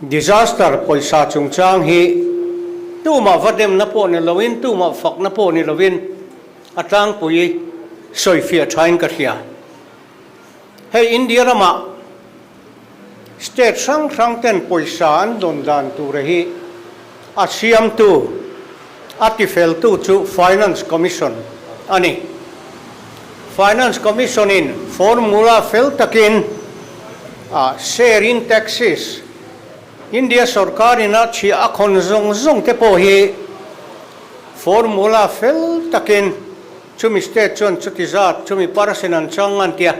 Disaster pawisa chungchang hi tumah va demna pawh ni loin, tumah fakna pawh ni loin a tlangpui sawifiah thain ka hria. Hei India ramah state hrang hrang ten pawisa an dawn dan tura hi a siamtu, a tifeltu chu Finance Commission a ni. Finance Commission in formula fel takin a share in taxes, India sorkar in a chhiah a khawn zawng zawng te pawh hi formula fel takin chumi state chuan chuti zat, chumi percent an chang an tia,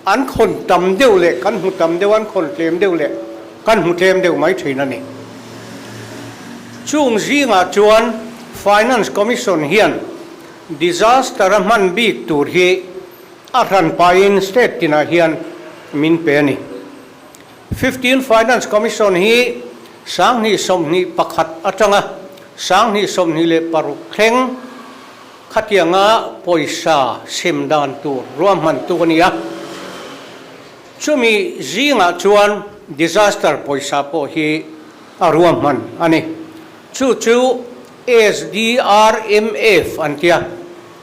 an khawn tam deuh leh kan hmu tam deuh, an khawn tlem deuh leh kan hmu tlem deuh mai thin a ni. Chung zingah chuan Finance Commission hian Disaster a hman bik tur hi a hran pahin state tinah hian min pe a ni. Fifteen Finance Commission hi 2021 atanga 2026 thleng khatianga pawisa sem dan tur ruahmantu a ni a. Chumi zingah chuan disaster pawisa pawh hi a ruahman a ni. Chu chu SDRMF an ti a,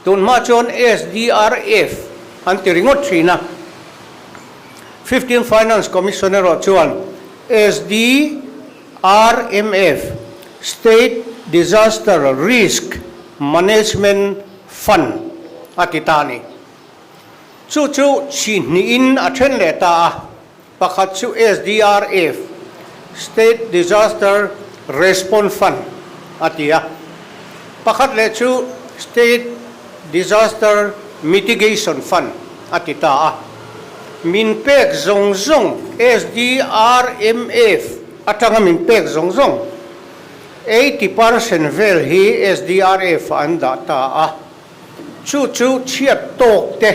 tun hma chuan SDRF an ti ringawt thin a. Fifteen Finance Commission erawh chuan SDRMF, State Disaster Risk Management Fund, a ti ta a ni. Chu chu chi hnihin a then leh ta a. Pakhat chu SDRF, State Disaster Response Fund, a ti a. Pakhat leh chu State Disaster Mitigation Fund a ti ta a. Min pek zawng zawng SDRMF atanga min pek zawng zawng 80% vel hi SDRF ah an dah ta a. Chu chu chhiat tawk te,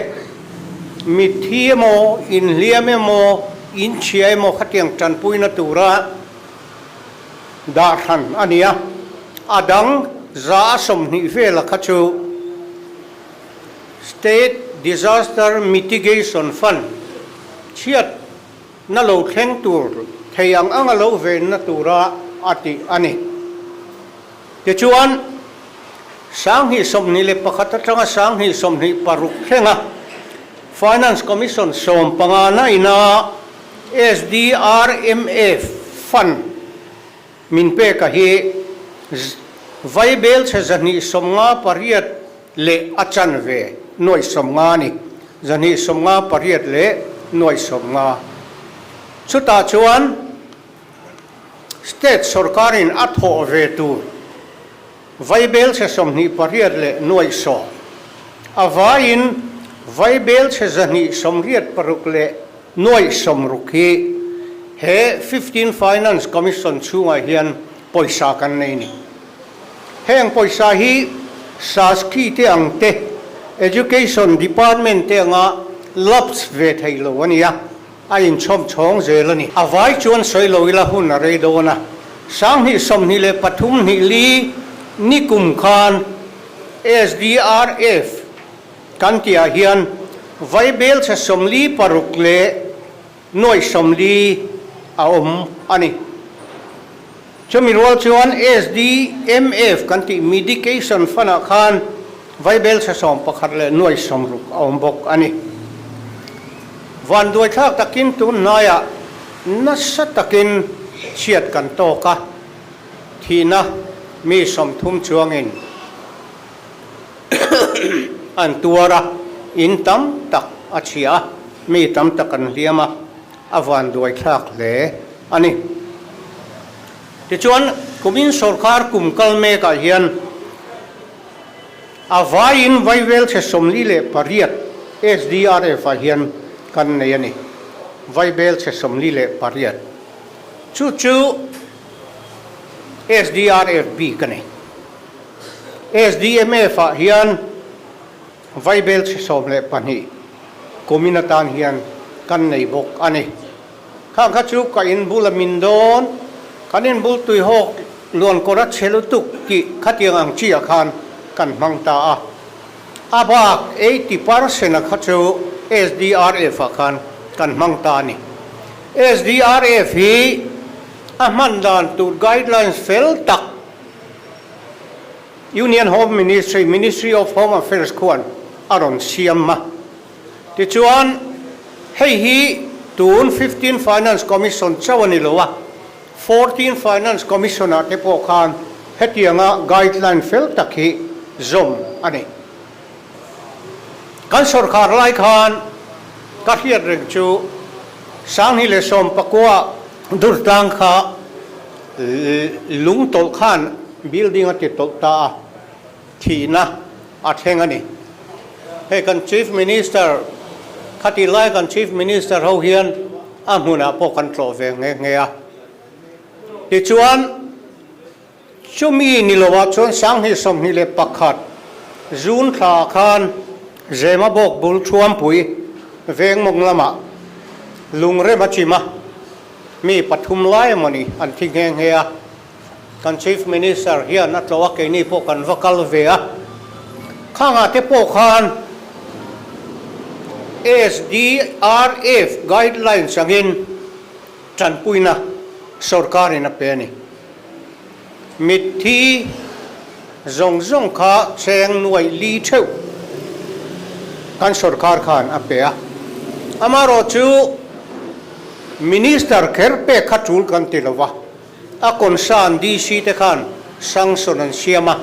mitthi emaw, inhliam emaw, inchhia emaw khatiang tanpuina tura dah hran a ni a. A dang 20% vela kha chu State Disaster Mitigation Fund chhiat na lo thleng tur thei ang anga lo venna tura a tih a ni. Tichuan, 2021 atanga 2026 thlenga Finance Commission 15 na ina SDRMF Fund min peka hi vaibelchhe 258 leh a chanve nuaih 50 a ni. 258 leh nuaih 50. Chutah chuan State sorkarin a thawh ve tur vaibelchhe 28 leh nuaih 10, a vaiin vaibelchhe 286 leh nuaih 60 hi he Fifteen Finance Commission chhungah hian pawisa kan nei ni. Heng pawisa hi Saski te ang te, Education Department te anga lapse ve thei lo a ni a. A inchhawm chhawng zel a ni. A vai chuan sawi lo ila hun a rei dawn a. 2023 hnih li ni kum khan SDRF kan tihah hian vaibelchhe 46 leh nuaih 40 a awm a ni. Chumi rual chuan SDMF kan tih Medication Fund-ah khan vaibelchhe 11 leh nuaih 60 a awm bawk a ni. Vanduaithlak takin tun hnaiah nasa takin chhiat kan tawk a, thihna mi 30 chuangin an tuar a, in tam tak a chhia a, mi tam tak an hliam a, a vanduaithlak hle a ni. Tichuan, kumin sawrkar kum kal mekah hian A vaiin Vaivelchhe 48 SDRF ah hian kan nei a ni. Vaibelchhe 48. Chu chu SDRF bik a ni. SDMF ah hian Vaibelchhe 12 kumin atan hian kan nei bawk a ni. Khang kha chu ka inbul a min dawn, kan inbul tuihawk luankawr a chhe lutuk tih khatiang ang chi ah khan kan hmang ta a. A bak 80% a kha chu SDRF ah khan kan hmang ta a ni. SDRF hi A hman dan tur guidelines fel tak Union Home Ministry, Ministry of Home Affairs khuan a rawn siam a. Tichuan, hei hi tun Fifteen Finance Commission chauh a ni lo a, Fourteen Finance Commission-ah te pawh khan hetianga guideline fel tak hi zawm a ni. Kan sawrkhar lai khan ka hriat reng chu 2019 Durtlang kha lung tawlh khan building a ti tawlh ta a, thihna a thleng a ni. Hei kan Chief Minister, khatih lai kan Chief Minister ho hian a hmunah pawh kan tlawh ve nghe nghe a. Tichuan chumi ni lovah chuan 2021 June thlaah khan Zemabawk bul Thuampui veng mawng lamah lungrem a chim a, mi pathum lai emawni an thi nghe nghe a. Kan Chief Minister hian a tlawh a, keini pawh kan va kal ve a. Khangah te pawh khan SDRF guidelines angin tanpuina sorkarin a pe a ni. Mitthi zawng zawng kha cheng nuaih li theuh kan sorkar khan a pe a. Amaherawhchu Minister kher pek kha tul kan ti lo va. A concern DC te khan sanction an siam a,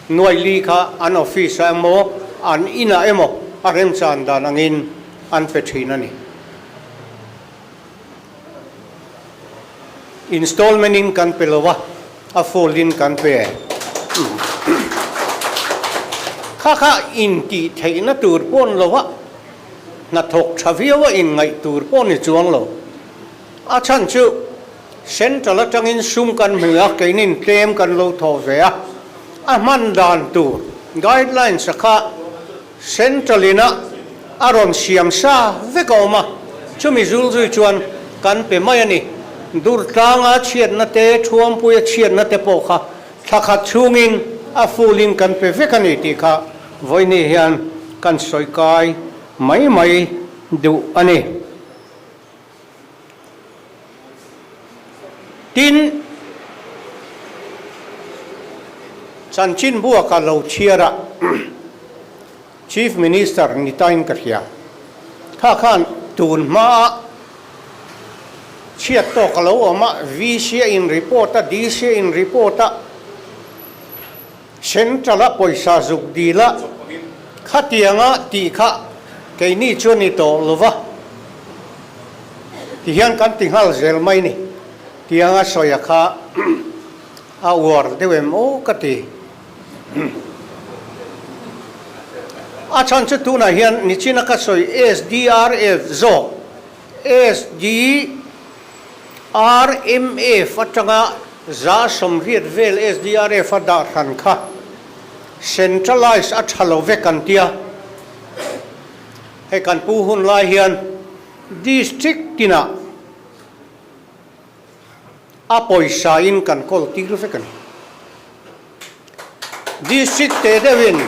nuai li kha an office ah emaw an inah emaw a remchan dan angin an pe thin a ni. Installment in kan pe lo a, a full in kan pe. Kha kha intih theihna tur pawh ni lo a, hnathawk tha viau a inngaih tur pawh ni chuang lo. A chhan chu Central atangin sum kan hmu a, keinin tlem kan lo thawh ve a. A hman dan tur guidelines a kha Central ina a rawn siam sa vek a awm a, chumi zul zui chuan kan pe mai a ni. Durtlanga chhiatna te, Thuampuia chhiatna te pawh kha thla khat chhungin a full in kan pe vek a ni tih kha vawiini hian kan sawi kai mai mai duh a ni. Tin, chanchin buaka lo chhiara Chief Minister ni tain ka hria. Kha khan tun hmaa chhiat tawk a lo awm a, VC a in report a, DC a in report a, Central-a pawisa zuk dil a, khatianga tih kha keini chu a ni tawh lo va, tihian kan ti nghal zel mai ni. Tianga sawia kha a uar deuh em aw ka ti. A chhan chu tunah hian nichina ka sawi SDRF zawk, SD. RMF atanga 80% vel SDRF a dah hran kha centralise a tha lo vek an tia. Hei kan pu hun lai hian district tinah a pawisa in kan kawl tir vek a ni. District te deuhin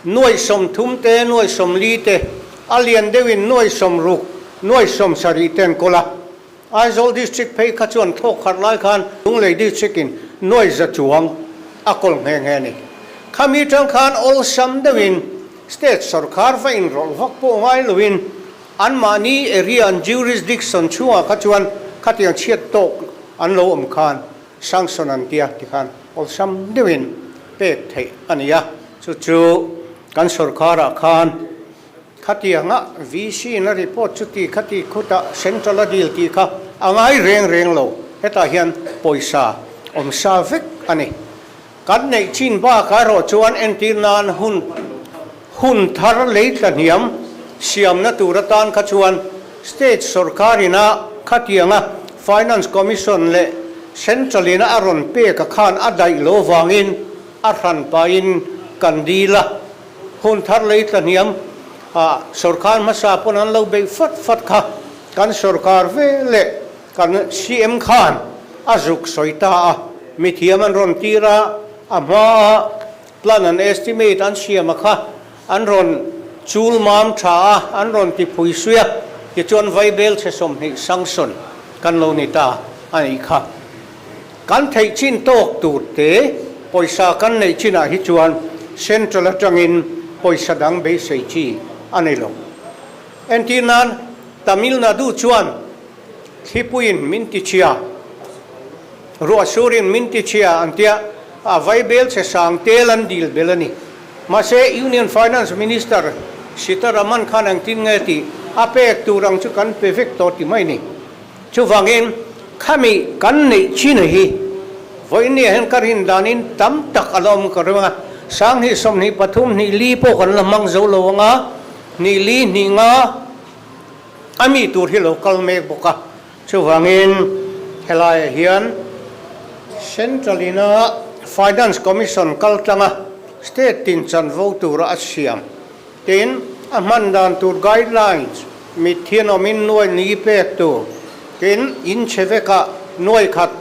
nuaih 30 te, nuaih 40 te, a lian deuhin nuaih 60, nuaih 70 te an kawl a. Aizawl District phei kha chuan thlawk khat lai khan Lunglei District in nuaih za chuang a kawl nghe nghe a ni. Khami tang khan awlsam deuhin State sawrkar va inrawlh vak pawh ngai loin anmahni area an jurisdiction chhungah kha chuan khatiang chhiat tawk an lo awm khan Sanction an tia tikhan awlsam deuhin pek theih a ni a, chu chu kan sawrkarah khan khatianga VC in a report chu ti khati khutah Central a deal tih kha a ngai reng reng lo, hetah hian pawisa awm sa vek a ni. Kan neih chin bakah erawh chuan entir nan hun hun thar lei tla hniam siamna tur atan kha chuan State sawrkar ina khatianga Finance Commission leh Central ina a rawn pek a khan a daih lo vangin a hran pahin kan dil a. Hun thar lei tla hniam ah sawrkar hmasa pawn an lo beih fat fat kha kan sawrkar ve leh Kan CM khan a zuk sawi ta a, mithiam an rawn tir a, a hmaa plan an estimate an siam a kha an rawn chul mam tha a, an rawn ti phui sui a, tichuan Vaibel chhe 20 sanction kan lo ni ta a nih kha. Kan theih chin tawk tur te pawisa kan neih chinah hi chuan Central atangin pawisa dang beisei chi a nei lo. Entir nan Tamil Nadu chuan thlipuiin min ti chhia, ruah surin min ti chhia an tia, a vaibel chhe sang tel an dil bel a ni. Mahse Union Finance Minister Sitharaman khan engtin nge tih a pek tur ang chu kan pe vek tawh ti mai ni. Chuvangin khami kan neih chin hi vawinia hian ka rin danin tam tak a la awm ka ring a, 20 23 hnih li pawh kan la hmang zo lo ang a, hnih li hnih nga a mi tur hi lo kal mek bawk a. Chuvangin helaiah hian Central ina Finance Commission kal tlanga State tin chanvo tura a siam. Tin, a hman dan tur guidelines mithian awmin nuai ni pek tur. Tin, in chhe vekah nuai khat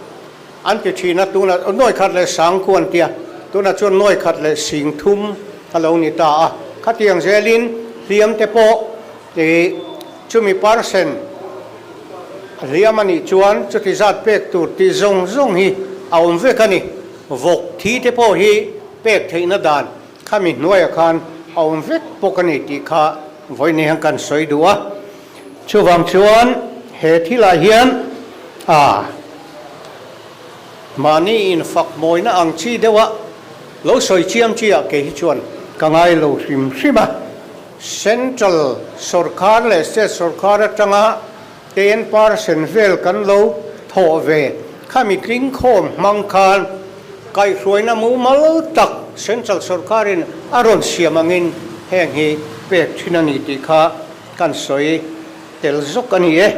an ti thin a, tunah nuai khat leh sangku an tia, tunah chuan nuai khat leh sing thum a lo ni ta a. Khatiang zelin hliam te pawh ih chumi percent hliam a nih chuan chuti zat pek tur tih zawng zawng hi a awm vek a ni. Vawk thi te pawh hi pek theihna dan Khami hnuaiah khan a awm vek bawk a ni tih kha vawiin hian kan sawi duh a. Chuvang chuan he thilah hian a mahni infak mawina ang chi deuha lo sawi chiam chi ah kei hi chuan ka ngai lo hrim hrim a. Central sawrkar leh state sawrkar atanga 10% vel kan lo thawh ve khami tlingkhawm hmang khan kaihhruaina mumal tak Central sawrkarin a rawn siam angin heng hi pek thin a ni tih kha kan sawi tel zawk a ni e.